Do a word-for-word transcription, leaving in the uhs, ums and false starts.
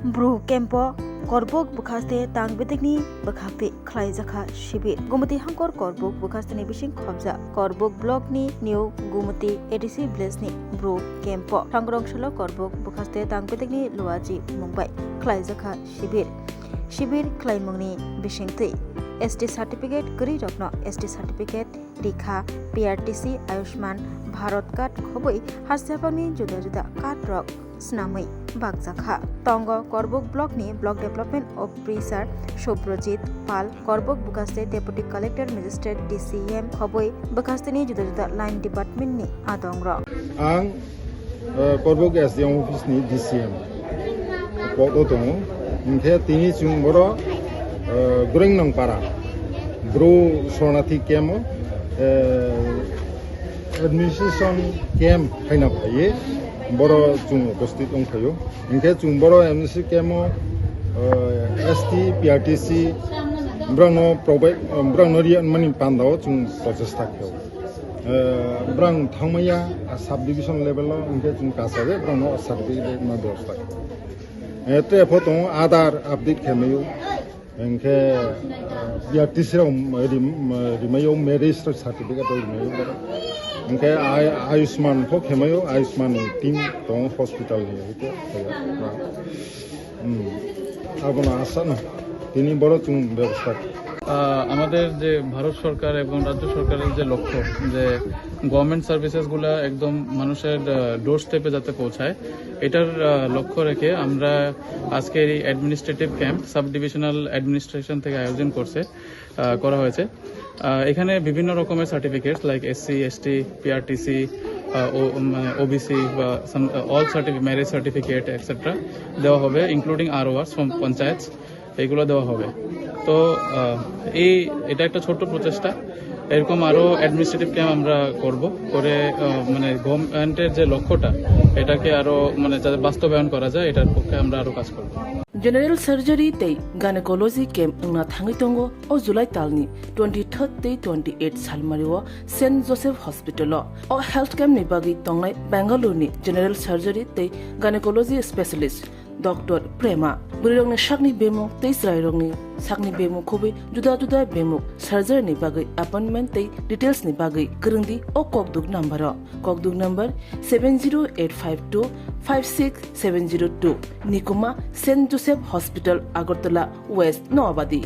Bru camp o Korbuk bwkhaste tang bedekni bwkhapi khlaijakha sibir. Gumati hangkor Korbuk bwkhasteni bising khobjak Korbuk block ni New Gumati A D C village ni Bru camp o thangrong salo Korbuk bwkhaste tang bedekni Luaji mungbai khlaijakha sibir. Sibir khlaimungni bisingtwi S T certificate kwrwi rokno S T certificate rikha, P R T C, Ayushman Bharat card khobwi hastepani juda juda card rok snamwi bakjakha. Tongo Korbuk block ni Block Development Officer Subrojit Pal, Korbuk bwkhaste Deputy Collector, Magistrate, D C M khobwi bwkhasteni juda juda line department ni adong rok. Ang, eh, Korbuk S D M office ni D C M podo tongo. Hinkhe tini chwng boro, eh, Grengnong para Bru Shornathi camp o, eh, administration camp haina phaiye boro chwng upasthit wng phaio. Hinkhe chwng boro M C camp o, eh, S T, P R T C, brangno provide, brangno riya mani pandao chwng prochesta khaio. Eh, brang thangmaya, ah, subdivision level o, hinkhe chwng kasaje brangno certificate ma bebosta khaio. Eh, te pho tongo Aadhaar update khe maio. Hinkhe, ah, P R T C rok rim-, rimaio, marriage certificate rok rimaio. Hinkhe Ay-, Ayushman pho khemaio, Ayushman ni team tongo hospital ni, hinkhe, hmm, abono asano tini boro chwng bebosta. আহ, আমাদের যে ভারত সরকার এবং রাজ্য সরকারের যে লক্ষ্য, যে গভর্নমেন্ট সার্ভিসেসগুলো একদম মানুষের, আহ, ডোর স্টেপে যাতে পৌঁছায়, এটার, আহ, লক্ষ্য রেখে আমরা আজকের এই administrative camp sub divisional administration থেকে আয়োজন করছে, আহ, করা হয়েছে। আহ, এখানে বিভিন্ন রকমের certificates like SC, ST, PRTC, আহ, ও, মানে ওবিসি বা all certificate, marriage certificate etcetera দেওয়া হবে, ইনক্লুডিং আরওআর ফ্রম পঞ্চায়েত, এইগুলো দেওয়া হবে। তো, আহ, এই, এটা একটা ছোট্ট প্রচেষ্টা। এরকম আরও অ্যাডমিনিস্ট্রেটিভ ক্যাম্প আমরা করব, করে, আহ, মানে গভর্নমেন্টের যে লক্ষ্যটা, এটাকে আরও, মানে, যাতে বাস্তবায়ন করা যায়, এটার পক্ষে আমরা আরও কাজ করব। General surgery tei gynecology camp wngna thangwi tongo o July talni twenty-third tei twenty-eight salmario Saint Joseph Hospital o. O health camp ni bagwi tongnai Bangalore ni general surgery tei gynecology specialist Doctor Prema. Bwrwirokni sakni bemuk tei chwrairokni sakni bemuk khobwi juda juda bemuk surgery ni bagwi appointment tei details ni bagwi kwrwngdi o kokduk number o. Kokduk number seven zero eight five two five six seven zero two. Nikuma, Saint Joseph Hospital, Agartala West, Noabadi.